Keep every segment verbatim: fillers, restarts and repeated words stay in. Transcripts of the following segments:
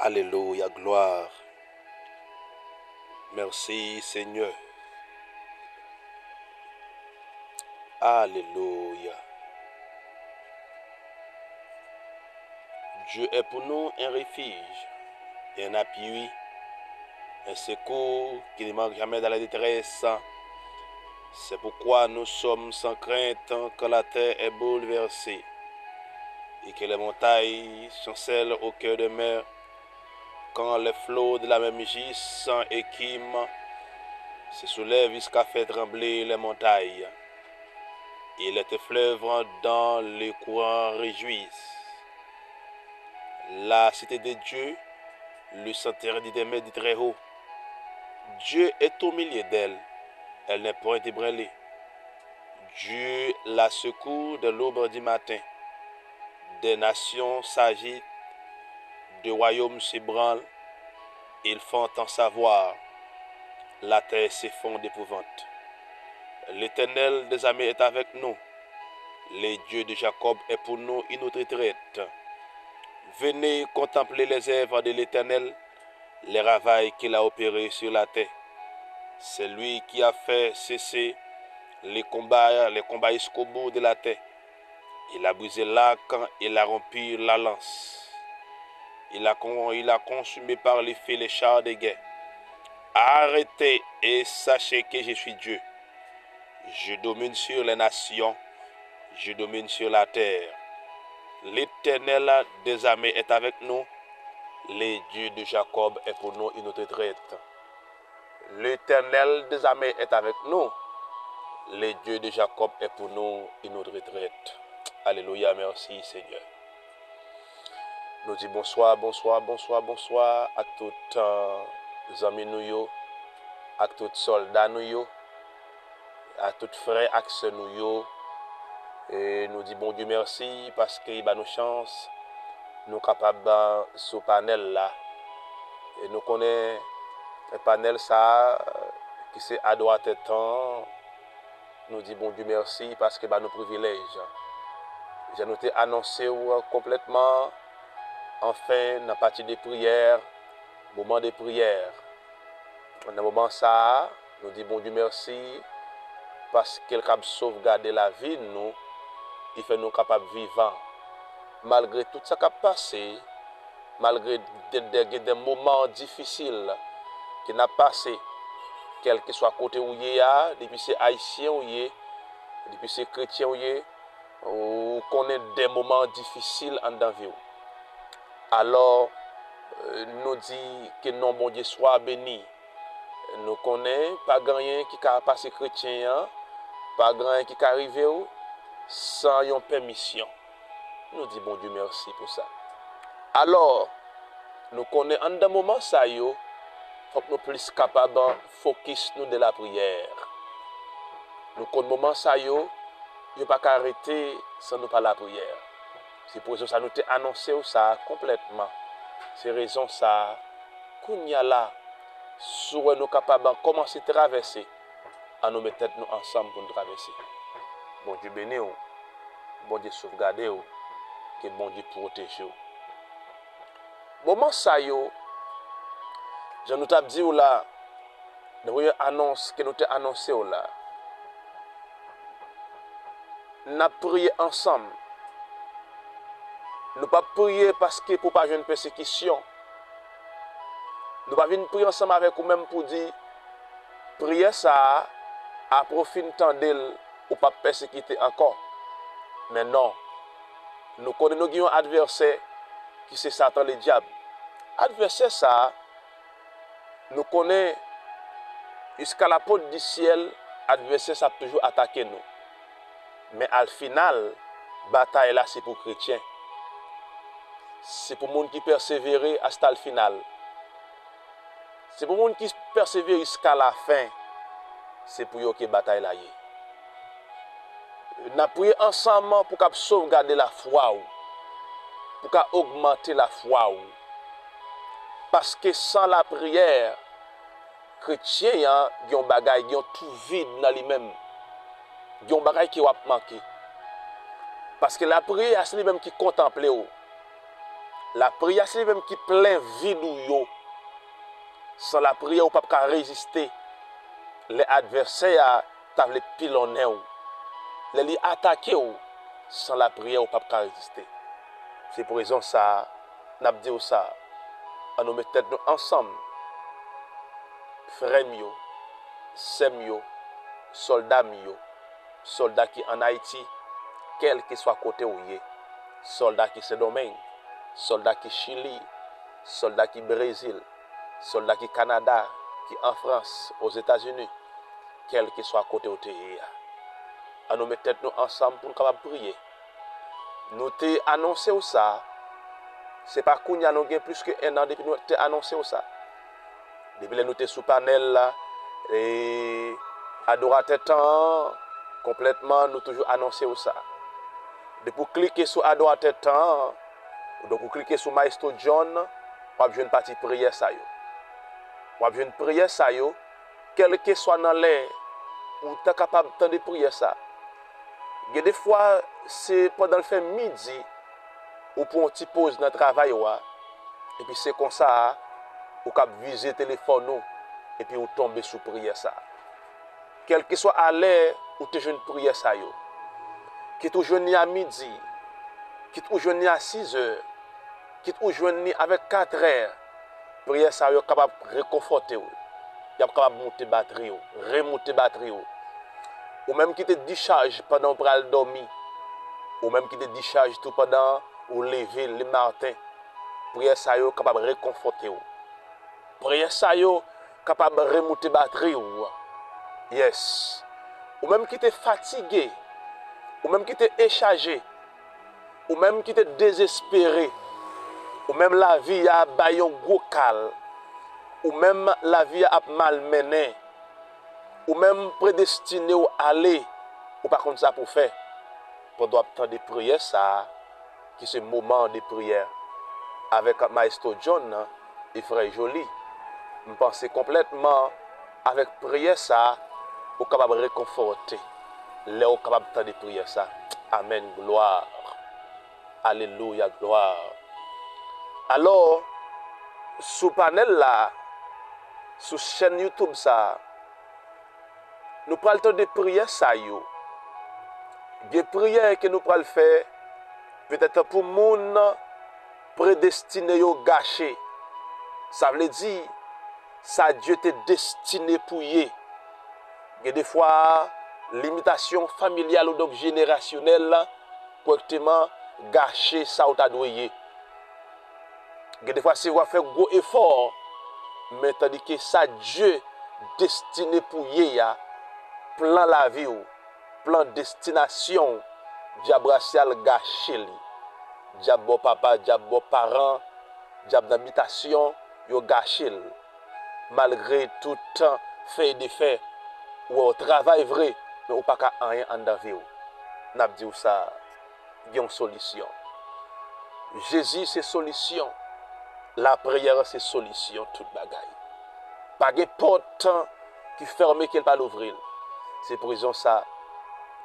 Alelouya, glwa. Mèsi, Senyè. Alelouya. Dieu est pour nous un refuge et un appui, un secours qui ne manque jamais dans la détresse. C'est pourquoi nous sommes sans crainte quand la terre est bouleversée et que les montagnes chancellent au cœur de mer, quand les flots de la mer mugissent sans écume, se soulèvent jusqu'à faire trembler les montagnes, et les fleuves dans le courant réjouissent. La cité de Dieu, le sanctuaire du Très-Haut. Dieu est au milieu d'elle, elle n'est point ébranlée. Dieu la secourt de l'aube du matin. Des nations s'agitent, des royaumes s'ébranlent, ils font entendre sa voix. La terre s'effondre d'épouvante. L'Éternel des armées est avec nous. Le Dieu de Jacob est pour nous une autre retraite. Venez contempler les œuvres de l'Éternel, les ravages qu'il a opérés sur la terre. C'est lui qui a fait cesser les combats, les combats jusqu'au bout de la terre. Il a brisé l'arc, il a rompu la lance. Il a, con- il a consumé par le feu les chars de guerre. Arrêtez et sachez que je suis Dieu. Je domine sur les nations, je domine sur la terre. L'Éternel des armées est avec nous, le Dieu de Jacob est pour nous une retraite. L'Éternel des armées est avec nous, le Dieu de Jacob est pour nous une retraite. Alelouya, mèsi Senyè. Nou di bonswa, bonswa, bonswa, bonswa ak tout uh, zanmi nou yo, ak tout sòlda nou yo, ak tout frè ak sè nou yo. E nou di Bondye mèsi paske li ba nou chans nou kapab uh, sou panèl la. E nou konnen panèl sa a ki se adwatè tan, nou di Bondye mèsi paske ba nou privilèj. Jan nou te anonse w konplètman, anfen, nan pati de priyè, moman de priyè. Nan moman sa a, nou di Bondye mèsi paske l kab sovgade lavi nou, li fè nou kapab vivan. Malgre tout sa k ap pase, malgre de, de, gen de moman difisil ke n ap pase, kèlkeswa kote ou ye a, depi se ayisyen ou ye, depi se kretyen ou ye, ou konnen de moman difisil anndan vi w. Alò, nou di ke non Bondye swa beni. Nou konnen pa gen anyen ki ka pase kretyen an, pa gen anyen ki ka rive w san yon pèmisyon. Nou di Bondye mèsi pou sa. Alò, nou konnen anndan moman sa yo, fòk nou plis kapab fokis nou de lapriyè. Nou konn moman sa yo, yo pa ka rete san nou pa lapriyè. Se pou rezon sa nou te anonse w sa konplètman. Se rezon sa, kounye a la, si w wè nou kapab kòmanse travèse, ann nou met tèt nou ansanm pou n travèse. Bondye beni w. Bondye sovgade w. Ke Bondye pwoteje w. Moman sa yo, jan nou t ap di w la, nan premye anons ke nou te anonse w la, n ap priye ansanm. Nou p ap priye paske pou pa jwenn pèsekisyon. Nou pa vin priye ansanm avèk ou menm pou di, priyè sa a, apre w fin tande l, ou p ap pèsekite ankò. Men non, nou konnen nou gen yon advèsè ki se Satan Ledyab. Advèsè sa a, nou konnen, jiska lapòt di syèl, advèsè sa ap toujou atake nou. Men al final, batay la se pou kretyen. Se pou moun ki pèsevere asta l final. Se pou moun ki pèsevere jiska lafen. Se pou yo ke batay la ye. N ap priye ansanm pou k ap sovgade lafwa w, pou ka ogmante lafwa w. Paske san lapriyè, kretyen an gen yon bagay, gen yon twou vid nan li menm. Gen yon bagay ke w ap manke. Paske lapriyè a se li menm ki kontanple w. Lapriyè se li menm ki plen vid ou yo. San lapriyè, ou p ap ka reziste lè advèsè a ta vle pilonnen w, lè li atake w. San lapriyè, ou p ap ka reziste. Se pou rezon sa a, n ap di w sa, ann nou met tèt nou ansanm, frè m yo, sè m yo, sòlda m yo, sòlda ki ann Ayiti, kèlkeswa kote w ye, sòlda ki Sendomeng, sòlda ki Chili, sòlda ki Brezil, sòlda ki Kanada, ki an Frans, Ozetazini, kèlkeswa kote w te ye a. Ann nou met tèt nou ansanm pou n kapab priye. Nou te anonse w sa. Se pa kounye a, nou gen plis ke ennan depi nou te anonse w sa. Depi lè nou te sou panèl la, e, adoratè tan an, konplètman, nou toujou anonse w sa. Depi w klike sou adoratè tan an, donk ou klike sou Maestro John, w ap jwenn pati priyè sa yo. W ap jwenn priyè sa yo, kèlkeswa nan lè ou ta kapab tande priyè sa. Gen de fwa, se pandan l fè midi, ou pran yon ti poz nan travay ou a, epi se konsa a, ou kab vize telefòn ou, epi ou tonbe sou priyè sa. Kèlkeswa a lè ou te jwenn priyè sa yo, kit ou jwenn li a midi, kit ou jwenn li a sizè, kit ou jwenn li avèk katrè, priyè sa yo kapab rekonfòte w. Y ap kapab moute batri w, remoute batri w. Ou menm ki te dichaj pandan w pral dòmi, ou menm ki te dichaj tou pandan ou leve lematen, priyè sa yo kapab rekonfòte w. Priyè sa yo kapab remoute batri w. Yes. Ou menm ki te fatige, ou menm ki te echaje, ou menm ki te dezespere, ou menm lavi a bay yon gwo kal, ou menm lavi a ap malmennen, ou menm predestine w ale, ou pa konn sa pou w fè. Pandan w ap tande priyè sa a, ki se moman de priyè avèk Maestro John e frè Joly, m panse konplètman avèk priyè sa a, ou kapab rekonfòte lè ou kapab tande priyè sa. Amèn, glwa. Alelouya, glwa. Alò, sou panèl la, sou chèn YouTube sa a, nou pral tande priyè sa yo. Gen priyè ke nou pral fè, petèt pou moun predestine yo gache. Sa vle di, sa Dye te destine pou ye. Gen de fwa, limitasyon familyal ou donk jenerasyonèl, kòrèkteman, gache sa ou ta dwe ye. Gen de fwa, se w ap fè gwo efò, men tandike sa Dye destine pou ye a, plan lavi w, plan destinasyon w, dyab rasyal gache li. Dyab bò papa, dyab bò paran, dyab nan bitasyon, yo gache l. Malgre tout fè e defè, ou wè w travay vre, men ou pa ka anyen anndan vi w. N ap di w sa, gen yon solisyon. Jezi se solisyon. Lapriyè se solisyon tout bagay. Pa gen pòt ki fèmen ke l pa louvri l. Se pou rezon sa,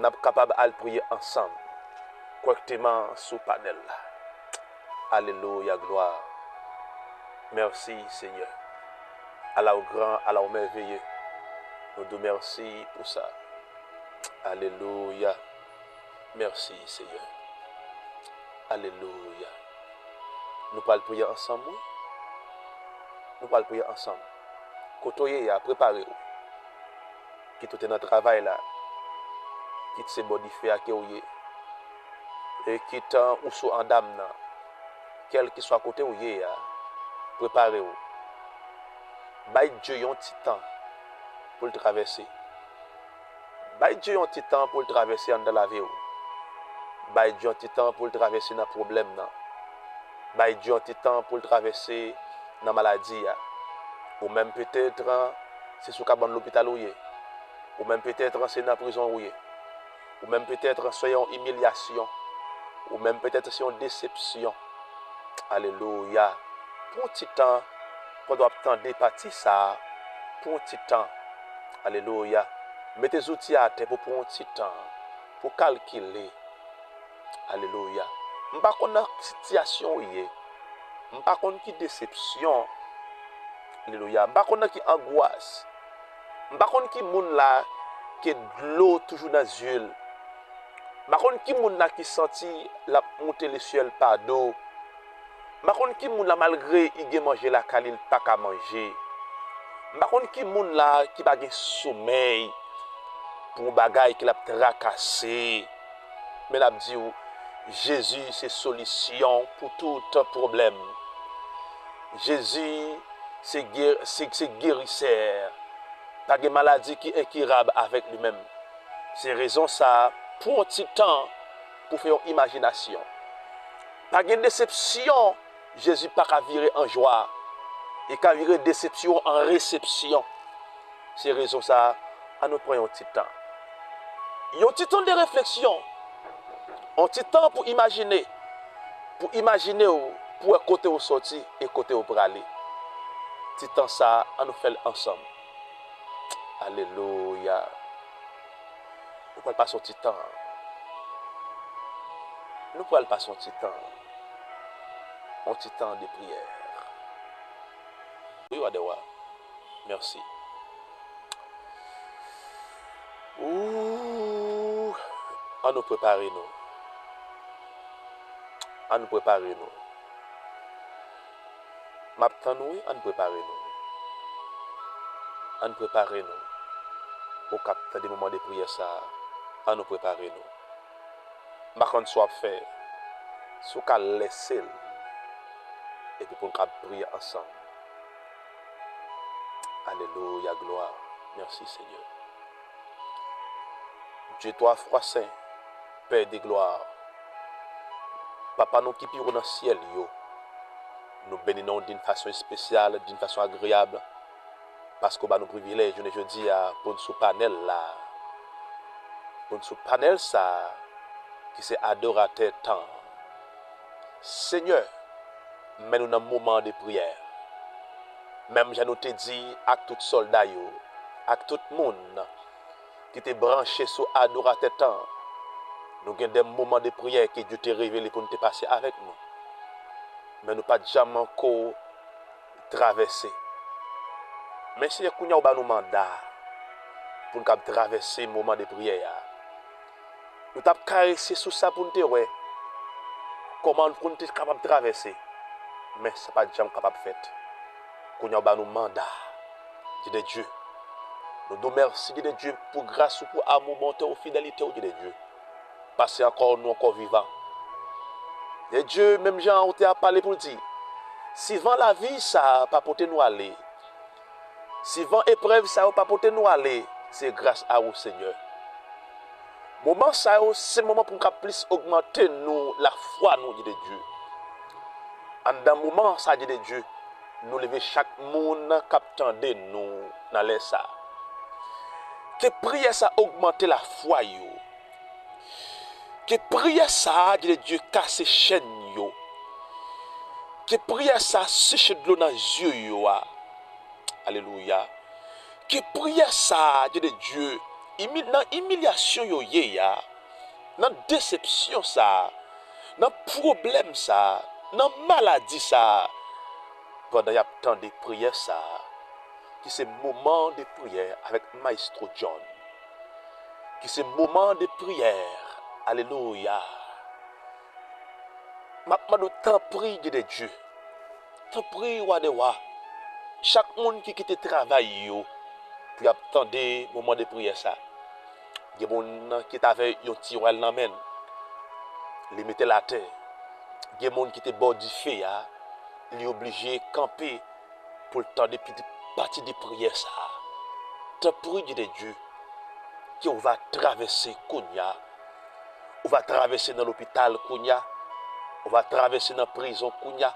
n ap kapab al priye ansanm, kòrèkteman sou panèl la. Alelouya, glwa. Mèsi, Senyè. Ala w gran, ala w mèveye. Nou di w mèsi pou sa. Alelouya. Mèsi, Senyè. Alelouya. Nou pral priye ansanm, wi. Nou pral priye ansanm. Kote w ye a, prepare w. Kit ou te nan travay la, kit se bò dife a ke w ye, e kit, uh, ou sou andam nan, kèlkeswa kote w ye a, prepare w. Bay Dye yon ti tan pou l travèse. Bay Dye yon ti tan pou l travèse anndan lavi w. Bay Dye yon ti tan pou l travèse nan pwoblèm nan. Bay Dye yon ti tan pou l travèse nan maladi a. Ou menm petèt, se sou kabann lopital ou ye. Ou menm petèt, se nan prizon ou ye. Ou menm petèt, se yon imilyasyon. Ou menm petèt, se yon desepsyon. Alelouya. Pran yon ti tan, pandan w ap tande pati sa a, pran yon ti tan. Alelouya. Mete zouti a atè pou pran yon ti tan, pou kalkile. Alelouya. M pa konn nan sitiyasyon ou ye, M pa konn ki desepsyon. Alelouya. M pa konn nan ki angwas. M pa konn ki moun la ke dlo toujou nan zye l. M pa konn ki moun la ki santi l ap moute lesyèl pa do. M pa konn ki moun la, malgre li gen manje lakay li, li pa ka manje. M pa konn ki moun la ki pa gen somèy pou yon bagay ke l ap trakase. Men n ap di w, Jezi se solisyon pou tout pwoblèm. Jezi se ge-, se, se gerisè. Pa gen maladi ki enkirab avèk li menm. Se rezon sa a, pou yon ti tan, pou fè yon imajinasyon. Pa gen desepsyon Jezi pa ka vire an jwa. Li ka vire desepsyon an resepsyon. Se rezon sa a, ann nou pran yon ti tan. Yon ti tan de refleksyon. Yon ti tan pou imajine. Pou imajine w, pou wè kote w soti e kote w prale. Ti tan sa a, ann nou fè l ansanm. Alelouya. Nou pral pase yon ti tan. Nou pral pase yon ti tan. Yon ti tan de priyè. Wi, wa dè wa. Mèsi. Ooh. Ann nou prepare nou. Ann nou prepare nou. M ap tann ou, wi, ann prepare nou. Ann prepare nou. Ou k ap tande moman de priyè sa a, ann nou prepare nou. M pa konn sa w ap fè, si w ka lèse l, epi pou n ka priye ansanm. Alelouya, glwa. Mèsi, Senyè. Dye twa fwa sen, Pè de glwa, Papa nou ki pi wo nan syèl yo, nou beni non w d'une façon spéciale, d'une façon agréable, paske w ba nou privilèj jounen jodi a pou n sou panèl la, pou n sou panèl sa a, ki se adoratè tan. Senyè, men nou nan moman de priyè. Menm jan nou te di ak tout sòlda yo, ak tout moun ki te branche sou adoratè tan, nou gen de moman de priyè ke Dye te revele pou nou te pase avèk nou. Men nou pa t janm ankò travèse. Men Senyè, kounye a ou ba nou manda pou n kab travèse moman de priyè a. Nou t ap karese sou sa pou n te wè kòman pou n te kapab travèse. Men sa pa t janm kapab fèt. Kounye a ou ba nou manda, Dye de Dye. Nou di w mèsi, Dye de Dye, pou gras ou, pou amou, bonte ou, fidelite ou, Dye de Dye. Paske ankò nou ankò vivan. Dye de Dye, menm jan ou te ap pale pou l di, si van lavi sa a pa pote nou ale, si van eprèv sa yo pa pote nou ale, se gras a ou, Senyè. Moman sa yo, se moman pou n ka plis ogmante nou, lafwa nou, Dye de Dye. Anndan moman sa, Dye de Dye, nou leve chak moun k ap tande nou nan lè sa a. Ke priyè sa ogmante lafwa yo. Ke priyè sa a, Dye de Dye, kase chèn yo. Ke priyè sa a seche dlo nan zye yo a. Alelouya. Ke priyè sa a, Dye de Dye, imi-, nan imilyasyon yo ye a, nan desepsyon sa a, nan pwoblèm sa a, nan maladi sa a, pandan y ap tande priyè sa a, ki se moman de priyè avèk Maestro John, ki se moman de priyè, alelouya. M ap mande w, tanpri, Dye de Dye, tanpri, Wa dè wa, chak moun ki kite travay yo pou y ap tande moman de priyè sa. Gen moun ki t avè yon tiwal nan men l, li mete l atè. Gen moun ki te bò dife a, li oblije kanpe pou l tande piti pati de priyè sa a. Tanpri, Dye de Dye, ke ou va travèse kounye a. Ou va travèse nan lopital kounye a. Ou va travèse nan prizon kounye a.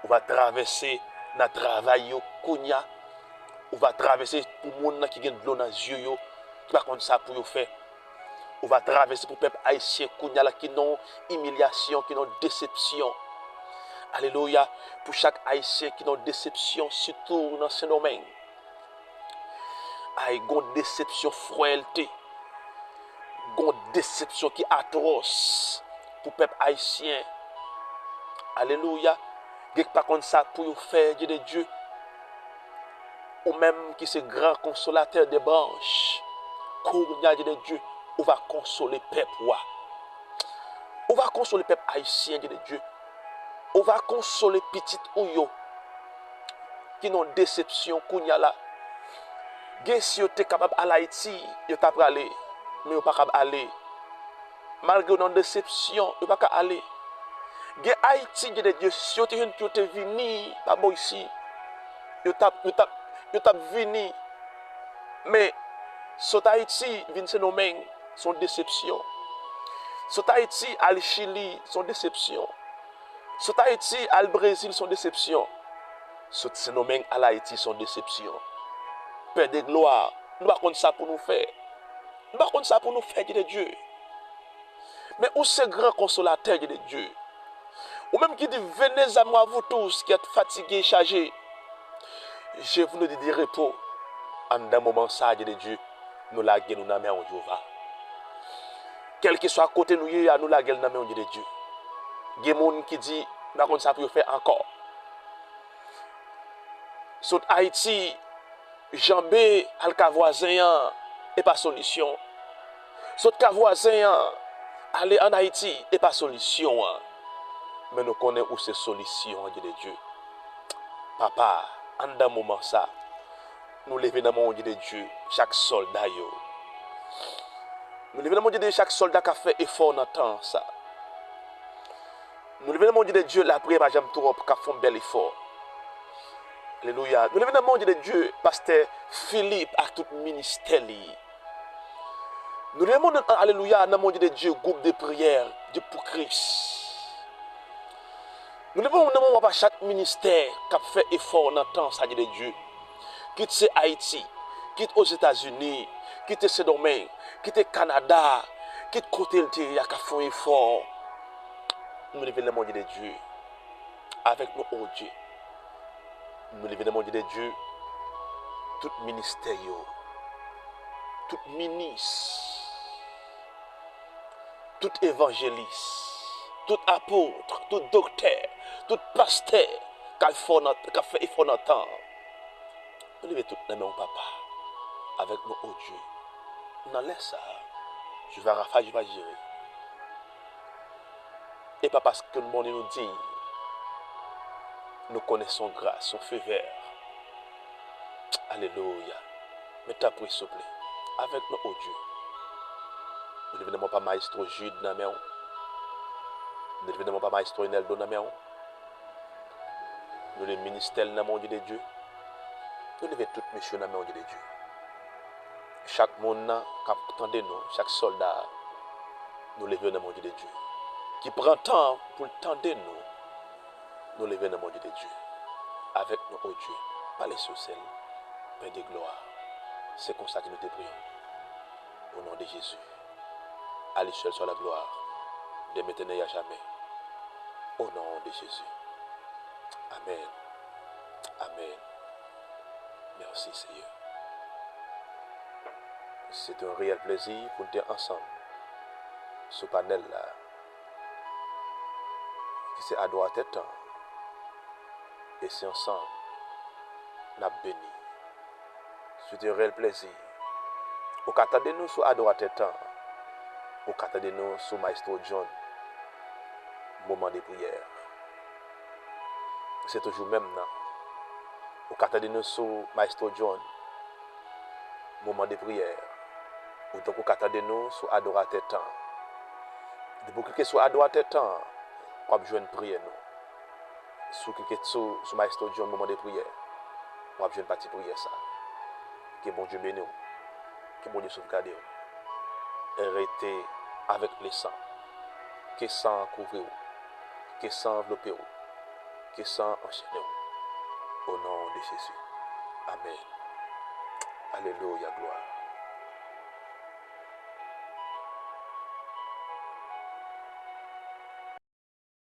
Ou va travèse nan travay yo kounye a. Ou va travèse pou moun nan ki gen dlo nan zye yo, ki pa konn sa pou yo fè. Ou va travèse pou pèp ayisyen kounye a la ki nan imilyasyon, ki nan desepsyon. Alelouya. Pou chak ayisyen ki nan desepsyon, sitou nan Sendomeng. Ay, gon desepsyon frè l te. Gon desepsyon ki atwòs pou pèp ayisyen. Alelouya. Gen ki pa konn sa pou yo fè, Dye de Dye. Ou menm ki se gran konsolatè de branch, kounye a, Dye de Dye, ou va konsole pèp ou a. Ou va konsole pèp ayisyen, Dye de Dye. Ou va konsole pitit ou yo ki nan desepsyon kounye a la. Gen si yo te kapab al Ayiti, yo ta prale, men yo pa kab ale. Malgre yo nan desepsyon, yo pa ka ale. Gen Ayiti, gen de Dye, si yo te jwenn pou yo te vini pa bò isi, yo t ap, yo t ap, yo t ap vini. Men, sot Ayiti, vin Sendomeng, se yon desepsyon. Sot Ayiti, al Chili, se yon desepsyon. Sot Ayiti, al Brezil, se yon desepsyon. Sot Sendomeng, al Ayiti, se yon desepsyon. Pè de glwa, nou pa konn sa pou nou fè. Nou pa konn sa pou nou fè, Dye de Dye. Men ou se gran konsolatè, Dye de Dye. Ou menm ki di, venez à moi, vous tous qui êtes fatigués et chargés, je vous donne du repos. Anndan moman sa, Dye de Dye, nou lage nou nan men w, Jewova. Kèlkeswa kote nou ye a, nou lage l nan men w, Dye de Dye. Gen moun ki di, m pa konn sa pou yo fè ankò. Sot Ayiti, janbe al ka vwazen an, e pa solisyon. Sot ka vwazen an, ale ann Ayiti, e pa solisyon an. Men nou konnen ou se solisyon an, Dye de Dye. Papa, anndan moman sa, nou leve nan men w, Dye de Dye, chak sòlda yo. Nou leve nan men w, Dye de Dye, chak sòlda k ap fè efò nan tan sa. Nou leve nan men w, Dye de Dye, lapriyè pa janm twòp, k ap fè yon bèl efò. Alelouya. Nou leve nan men w, Dye de Dye, pastè Philippe ak tout ministè li. Nou leve nan men w, alelouya, nan men w, Dye de Dye, gwoup de priyè, Dye pou Kris. Nou leve nan men w, papa, chak ministè k ap fè efò nan tan sa, Dye de Dye. Kit se Ayiti, kit Ozetazini, kit se Sendomeng, kit se Kanada, kit kote l te ye a k ap fè yon efò. Nou leve nan men w, Dye de Dye. Avèk nou, o Dye. Nou leve nan men w, Dye de Dye, tout ministè yo, tout minis, tout evanjelis, tout apot, tout doktè, tout pastè k ap fè nan, k ap fè efò nan tan an. Nou leve tout nan men w, Papa, avèk nou, o Dye. Nan lè sa a, Jewova Rafa, Jewova Jire. E pa paske nou bon e nou diy, nou konnen se yon gras, se yon favè. Alelouya. Men tanpri, souple, avèk nou, o Dye. Nou leve nan men w, pa Mayestwo Jude nan men w. Nou leve nan men w, pa Mayestwo Eneldo nan men w. Nou leve ministè l nan men w, Dye de Dye. Nou leve tout mesye nan men w, Dye de Dye. Chak moun nan k ap tande nou, chak sòlda, nou leve yo nan men w, Dye de Dye. Ki pran tan pou l tande nou, nou leve nan men w, Dye de Dye. Avèk nou, o Dye, pale sou sèl, Pè de glwa. Se konsa ke nou te priye w. Au nom de Jésus. À lui seul soit la gloire, dès maintenant et à jamais. Au nom de Jésus. Amèn. Amèn. Mèsi, Seyè. Se te yon reyèl plezi pou n te ansanm sou panèl la, ki se Adoratè Tan. E se ansanm n ap beni. Se te yon reyèl plezi. Ou ka tande nou sou Adoratè Tan. Ou ka tande nou sou Maestro John, Moman de priyè. Se toujou menm nan. Ou ka tande nou sou Maestro John, Moman de priyè. Ou tankou ka tande nou sou Adoratè Tan. Depi w klike sou Adoratè Tan, w ap jwenn priyè nou. Si w klike sou, sou Maestro John, Moman de priyè, w ap jwenn pati priyè sa. Ke Bondye beni w. Ke Bondye sovgade w. Rete avèk lesan. Ke san an kouvri w. Ke san an anvlope w. Ke san an anchene w. O non de Jezi. Amèn. Alelouya, glwa.